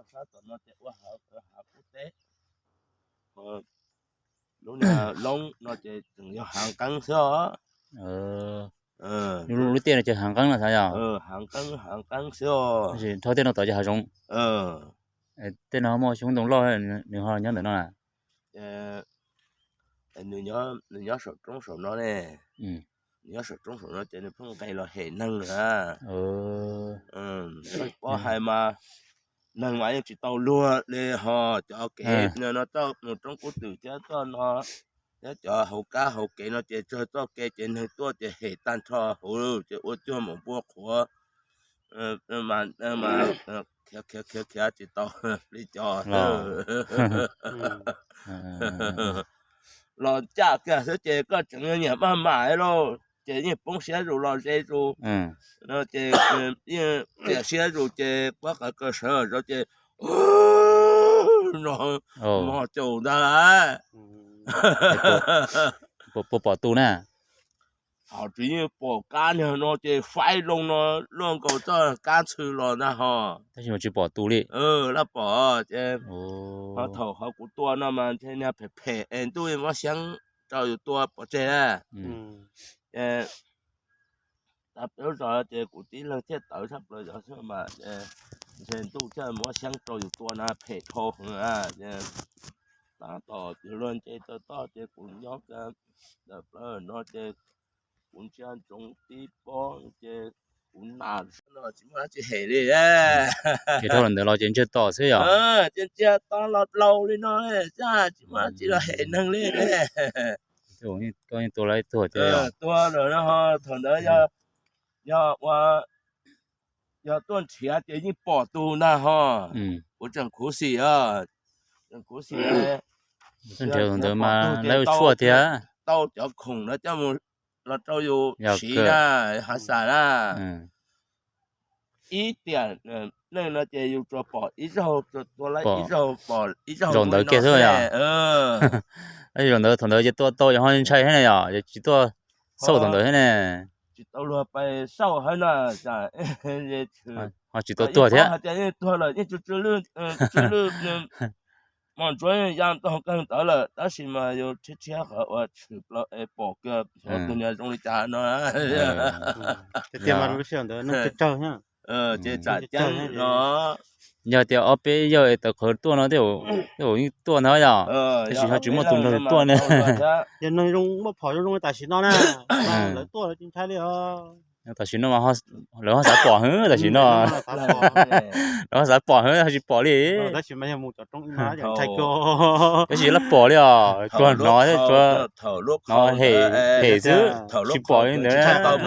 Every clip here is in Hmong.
Sab tom no ces ua hav qub teb. Lub niag loob no ces tseem yog hav nqeeb xwb os. Lub tiaj no ces hav nqeeb no xav yog? Hav nqeeb, hav nqeeb xwb os. Dhau tiaj no tom ces hav zoov. Tej no muaj xyoob ntoo loj, nws ho nyob ntawm no na. Nws nyob saum roob saum no ne. Nws nyob saum roob saum no ces nws pheej nqes los hem neeg na. Pob hais mas neeg mas yeej tsis tau luag li ho. Cov kev no txoj mus roob kub twm thiab txoj no thiab cov hauv kab hauv kev no ces tsawg txoj kev ces neeg tuaj ces hem tag nrho hauv ces ua cuag maum npua qhuav mas khiav khiav khiav tsis tau li cov. Los ncaj kiag xwb ces koj tseem nyiam maj mam lauj, ces yeej poob siab zus los ze zus no ces yeej tiam siab zus ces puab qav kaw sawv zov ces no mos caum ntag lauj. Puas pom tus na? Thaum tsis yeej pom kab niag no ces faib loo no luaj nkaus txoj kab ntxhw los ntag ho. Tab sis mas tsis pom tus li. Laj pom ces ho thaum ho kuv tua no mas ntshe niag phem phem es ntuj muab xyeeb rau yus tua pov tseg na. Ces tas peb lub zos ces kuv tib leeg thiaj tawv tshaj plaws zov xwb mas ntshe ntuj thiaj muab xyeeb rau yus tua na phem dhau heev. Tab tom ces luag nce tawm toj ces kuv nyob kiag ntawm plawv no ces kuv ntsia ntsoov tib pob ces kuv nam no tsis muaj dab tsi hem li. Ces dhau los ntawd los ces ntsiag to xwb yog? Ces ntsiag to los laus li no xwb tsis muaj dab tsi los hem neeg li. Koj yeej tua lawm ib tug tiag. Tua lawm no ho thaum ntawd yog ua, yog tuaj nrhiav ces yeej pom tus ntag ho. Kuv tseem khuv xim os, tseem khuv xim. Tuaj nrhiav tus ntawd mas lawv tshuaj thiab tau cov khoom no coj mus los rau yus siv na, hav xas na. Ib tiam neej no ces yus tsuas pom ib zaug, tsuas tua laib ib zaug, pom ib zaug zaum ntawd kiag xwb yog? Zaum ntawd thaum ntawd ces tua tau yog ho ntshai thiab ne yog, tsis tuaj xauj thaum ntawd thiab ne. Tsis tau luag pais xauj hab no, ho tsis tau tuag thiab. Hais tias yeej tuag lawm yeej tsw tsw lwj, tsw lwj mos ntsuav ya ntau kawg ntawd lawm, tab sis mas yus rhiab rhiab qhov uas tshwm plaws es pom kiag tus niag zoo li cas no. Tiag tiag mas lub sij hawm ntawd neeg tsawg tsawg. Ces tsam ceeb no, yog tias ob peb yawg es tawv qhawv tuaj no tej zaum yeej tuaj ntag yog, tab sis ho tsis muaj tus nrog tuaj ne. Yog neeg zoo muaj phom zoo zoo li tam sim no na, lawv tuaj lawv tsis ntshai li os. Tam sim no lawv ho xav pom heev tam sim no. Lawv ho xav pom heev ho tsis pom li. Tab sis laj pom li os, tsuas hnov, tsuas hnov hem hem xwb, tsis pom li ntawd.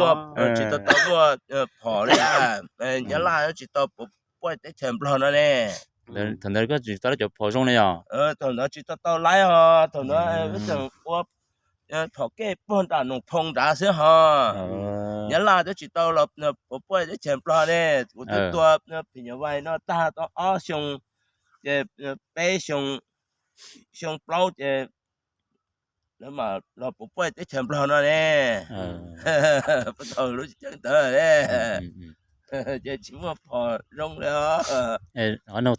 Tsis tau tau muaj phom li, Nyab Laj tsis tau puaj teb chaws Nplog no ne. Thaum ntawd koj tsis tau laib cov phom zoo ne yog? Thaum ntawd tsis tau tau laib os, thaum ntawd tseem ua phom kej puag nram Noom Phoo nrad xwb ho. Nyab Laj twb tsis tau los puaj teb chaws Nplog ne. Kuv twb tua phim nyuj vais no tag tau ob xyoo, ces peb xyoo, xyoo plaub ces lawv mam los puas puaj teb chaws Nplog no ne. Puag thaum lub caij ntawd ces tsis muaj phom zoo li os. Thaum,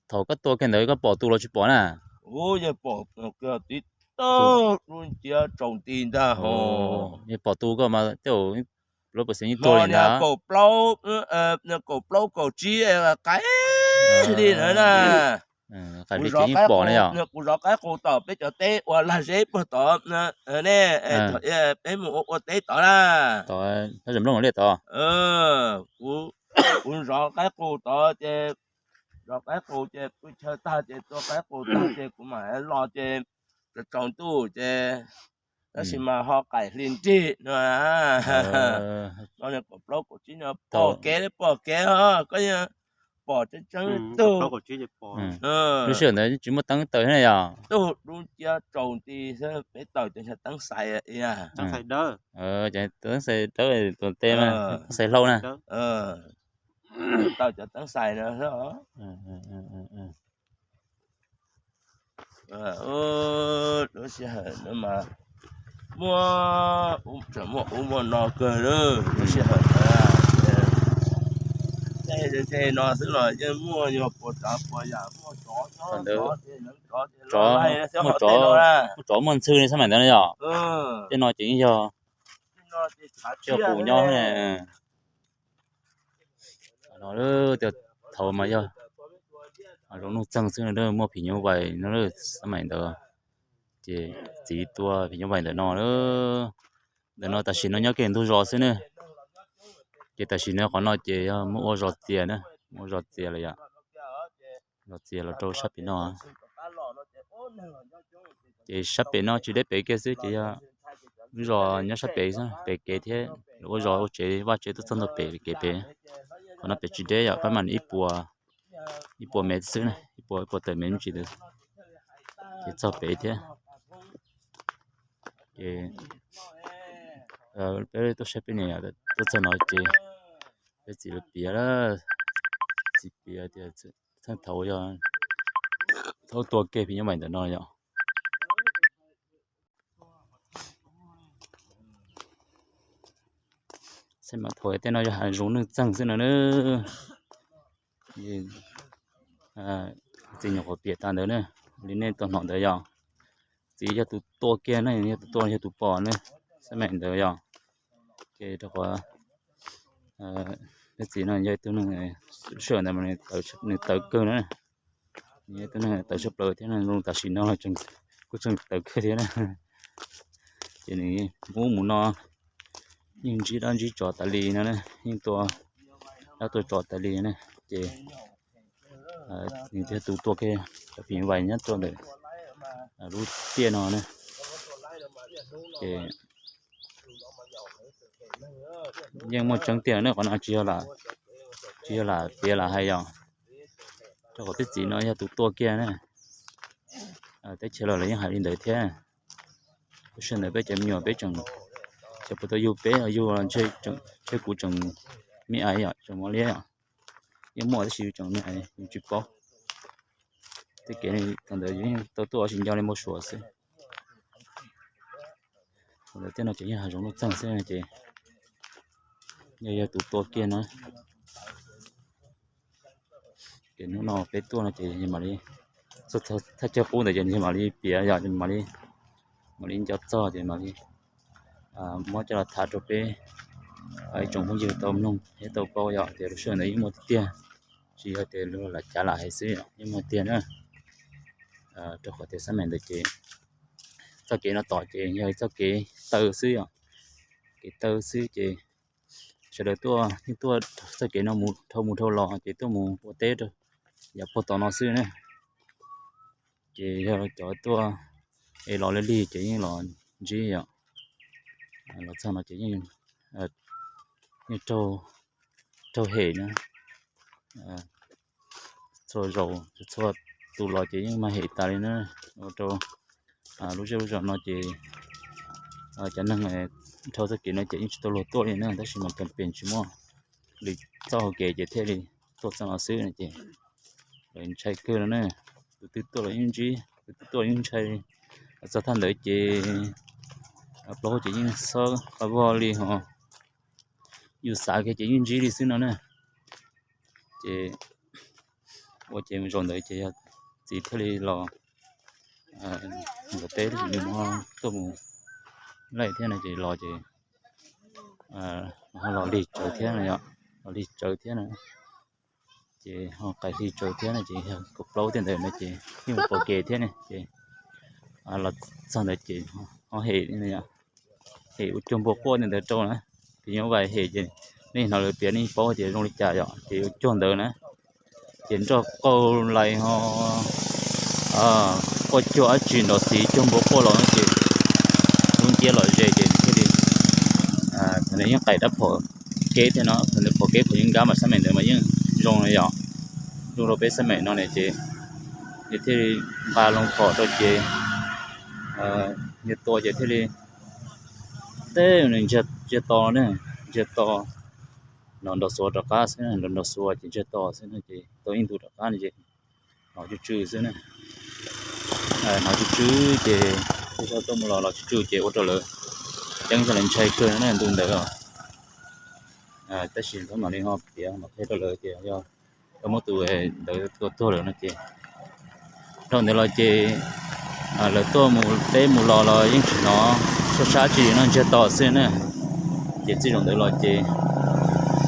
thaum koj tua kiag ntawd koj pom tus los tsis pom na? Ub, yeej pom kiag tib tug dub nciab tsaus nti ntag hos. Yeej pom tus koj mas tej zaum lub pes xeem yeej tuag li ntag. Kaum plaub, kaum plaub kaum tsib qaib li ntawd na. Kuv zov qaib qus tom peb cov teb ua lag zeb puag tod ne, peb mus ua ua teb tod na. Kuv zov qaib qus tod ces, zov qaib qus ces pw chaw tag ces tua qaib qus tag ces kuv mam los ces tsaus tsaus ntuj ces, tab sis mas ho qaim hli nrig no. Kaum plaub kaum tsib no pom kev li pom kev os, koj yeej pom tseeb tseeb tug. Lub sij hawm ntawd tsis muaj teeb taws thiab ne yog? Tug dub nciab tsaus nti xwb, peb taws cov teeb xais, teeb xais dawb, teeb xais hlau na. Taws cov teeb xais no xwb. Lub sij hawm no mas muaj, tseem muaj ub muaj no kawg lub sij hawm ntawd. Tej no xwb los yeej muaj, yog puas tsav puas yam, muaj tsov, muaj tsov, muaj tsov muaj ntxhw ne, xab maim ntawd no yog. Tej no ces yeej yog tshiab qus nyob ne. No, thaum mas yog zoo nuj txeeg xwb no, muaj phim nyuj vais no, xab maim ntawd. Ces txiv tua phim nyuj vais ntawm no. Ntawm no tam sim no nyob kiag ntug zos xwb ne. Ces tam sim no qhov no ces yog muab ua zos txias na, muab ua zos txias lawm yom. Zos txias los rau sab pem no. Ces sab pem no tsis deb pem kiag xwb ces yog lub zos nyob sab pem, pem kev thiab, lawv ua zos ua tsev vaj tsev tuaj txog ntua pem kev pem. Qhov no pem tsis deb yom, pab mam ib puas, ib puas mev xwb na, ib puas, ib puas tawm mev me ntsis ntawd, ces txog pem thiab. Ces peb tuaj saib peb niam tuaj txog no ces peb txiv lawv piav, txiv piav tias thaum yog thaum tua kiag phim nyuj vais ntawm no yom. Xab maim thaum tej no yog hav zoov nuj txeeg xwb no na. Txiv nyuam qhuav piav tas ntawd na, li nej tau hnov ntawd yog. Txiv yog tus tua kiag na, yog tus tua, yog tus pom na, xab maim ntawd yog. Ces rau qhov peb txiv no yog ib tug neeg sij hawm ntawd nws tawv kawg na, yog ib tug neeg tawv tshaj plaws thiab, zoo tam sim no kuj tseem tawv kawg thiab na. Ces nws mus ub mus no yeej ntsib dab ntsib tsov tas li no na, yeej tua dab tua tsov tas li na. Ces nws thiaj tus tua kiag cov phim nyuj vais nyob rau ntawm lub tiaj no na. Ces yeej muaj tseeb tiag na, qhov no tsis yog, tsis yog lam piav lam hais yom, rau qhov peb txiv no yog tus tua kiag na. Teb chaws los lawv yeej hais li ntawd thiab. Lub sij hawm ntawd peb cov me nyuam peb tseem, cov puas tau yug peb yug, ntshe kuv tseem me aiv yom, tseem mos liab yom. Yeej muaj tab sis yus tseem me aiv yus tsis paub. Tej kev thaum ntawd yus yeej tau tuaj ua tsis nco li npau suav xwb. Thaum ntawd tej no ces yeej hav zoov nuj txeeg xwb ces yog, yog tus tua kiag no. Ces hnub no peb tuaj no ces mam li, thaj chaw qub ntawd ces mam li piav yom, mam li, mam li nco txog ces mam li muab coj los tham rau peb ib tsoom phooj ywg tau mloog thiab tau paub yom, tias lub sij hawm ntawd yeej muaj tiag, tsis yog tias luag lam cav lam hais xwb, yeej muaj tiag na. Rau qhov tias xab maim ntawd ces txoj kev no tom ces yog txoj kev taw xwb yom, kev taw xwb ces sawv daws tuaj yeej tuaj txoj kev no mus dhau mus dhau los ces tuaj mus ua teb rau yav puag tom no xwb na. Ces yog cov tuaj es los lig lig ces yeej los ntsib yom, los txog no ces yeej, yeej raug hem na. Txhua zaus txhua tus los ces yeej mag hem tas li na. Ua rau lub zej lub zos no ces cov neeg dhau txoj kev no ces yeej tsis tau luag tuaj li na, tab sis mas peem peem tsis muaj lwm txoj hau kev ces thiaj li tuaj txog no xwb no ces lawv ntshai kawg no na. Tus twg tuaj los yeej ntsib, tus twg tuaj los yeej ntshai. Txog thaj ntawd ces plaub hau ces yeej xob qab vog li ho, yus xav kiag ces yeej ntsib li xwb no na. Ces ua ces zaum ntawd ces yog txiv thiaj li los ntxuav teb, nws tuaj mus laij thiab no ces los ces ho los lig tsawv thiab no yom, los lig tsawv thiab no. Ces ho qais lig tsawv thiab no ces yog kaum plaub tiag ntawd no ces yeej mus pom kev thiab ne ces los txog ntawd ces ho hem, hem ua cuag npua quaj tiag ntawd rau na. Phim nyuj vais hem ces nej hnov lawv piav nej paub tias zoo li cas yom, ces ua cuag ntawd na. Ces nroj qaug lais ho quaj cuag dab tsi nrov xiv cuag npua quaj los no ces lub nciab los ze ces thiaj li, thaum ntawd yeej qais rab phom keb thiab no, thaum ntawd phom keb phom yeeb nkab mas xab maim ntawd mas yeej zoo no yom, zoo rau peb xab maim no ne ces nws thiaj li nqa loo phom rau ces nws tua ces thiaj li teb nws ntsiag to ne, ntsiag to, nrov nrov xuav rov qab xwb, nrov nrov xuav ces ntsiag to xwb no ces tau ib ntus rov qab no ces hnov tsw tsw xwb na. Hnov tsw tsw ces tej zaum tuaj mus los los tsw tsw ces ua rau lawv ceeb, lawv ntshai kawg na ntu ntawd os. Tab sis thaum no li ho piav los qhia rau lawv tias yog koj muab tus ntawd tua tuag lawm no ces, dhau ntawd los ces lawv tuaj mus teb mus los los yeej tsis hnov suab sab tsi li no, ntsiag to xwb na. Ces txij zaum ntawd los ces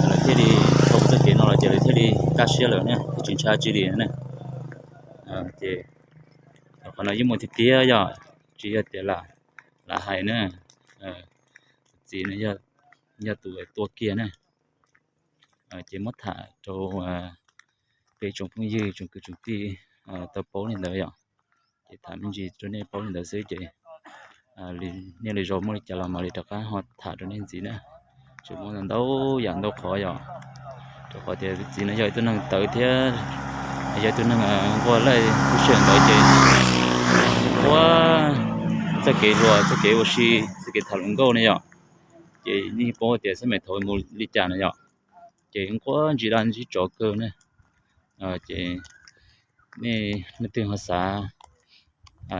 lawv thiaj li, thaum txoj kev no los ces lawv thiaj li kaj siab lawm na, tsis ntshai tsi li na. Ces qhov no yeej muaj tiag tiag yog, tsis yog tias lam hais na. Tus txiv no yog tus tua kiag na. Ces muab tham rau peb tsoom phooj ywg tsoom kwv tsoom tij tau paub li ntawd yom. Ces tham me ntsis rau nej paub li ntawd xwb ces niaj li zaus muaj li cas los mam li rov qab ho tham rau nej ntxiv na. Tseem muaj ntau yam ntau qhov yom, rau qhov tias txiv no yog ib tug neeg tawv thiab yog ib tug neeg nquag laj lub sij hawm ntawd ces nquag txoj kev hluas, txoj kev ua si, txoj kev tham hluas nkauj ne yom. Ces yeej paub tias xab maim thaum mus li cas no yom, ces nquag ntsis dab ntsis tsov kawg ne. Ces nej leej twg ho xav,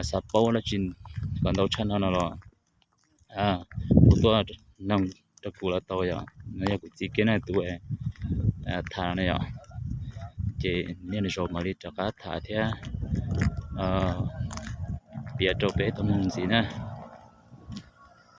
xav paub dab tsi kom ntau tshaj no no los kuj tuaj noog rau kuv los tau yom. No yog kuv txiv kiag na tus tham na yom. Ces niaj li zaus mam li rov qab tham thiab piav rau peb tau mloog ntxiv na.